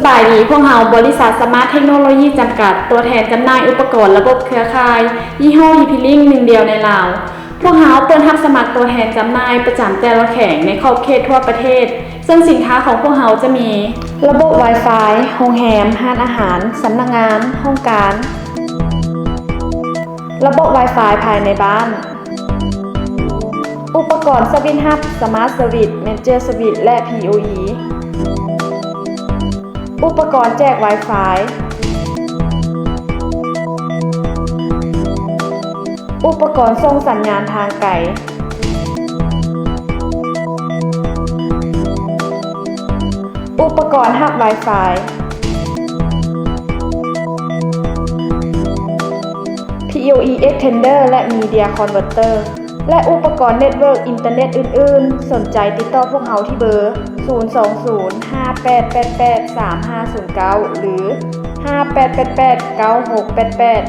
ສະບາຍດີ, ພວກເຮົາບໍລິສັດສະມາດເທັກໂນໂລຢີຈຳກັດ ຕົວແທນຈຳໜ່າຍອຸປະກອນລະບົບເຄືອຂ່າຍ ຍີ່ຫໍ້ TP-Link ໜຶ່ງດຽວໃນລາວ. ພວກເຮົາເປີດຮັບສະໝັກຕົວແທນຈຳໜ່າຍປະຈຳແຕ່ລະແຂວງໃນຂອບເຂດທົ່ວປະເທດ, ເຊິ່ງສິນຄ້າຂອງພວກເຮົາຈະມີ ລະບົບ Wi-Fi ໂຮງແຮມ, ຮ້ານອາຫານ, ສຳນັກງານ, ຫ້ອງການ, ລະບົບ Wi-Fi ພາຍໃນບ້ານ, ອຸປະກອນສະວິດຮັບ, ສະມາດສະວິດ, ເມເຈີສະວິດ ແລະ POE, ອຸປະກອນແຈກ Wi-Fi, ອຸປະກອນສົ່ງສັນຍານທາງໄກ, ອຸປະກອນຮັບ Wi-Fi, POE Extender ແລະ Media Converter ແລະ ອຸປະກອນ Network ອິນເຕີເນັດອື່ນໆ. ສົນໃຈຕິດຕໍ່ພວກເຮົາທີ່ເບີ ສູນສອງສູນ ຫ້າແປດແປດແປດ ສາມຫ້າສູນເກົ້າ ຫຼື ຫ້າແປດແປດແປດ ເກົ້າຫົກແປດແປດ.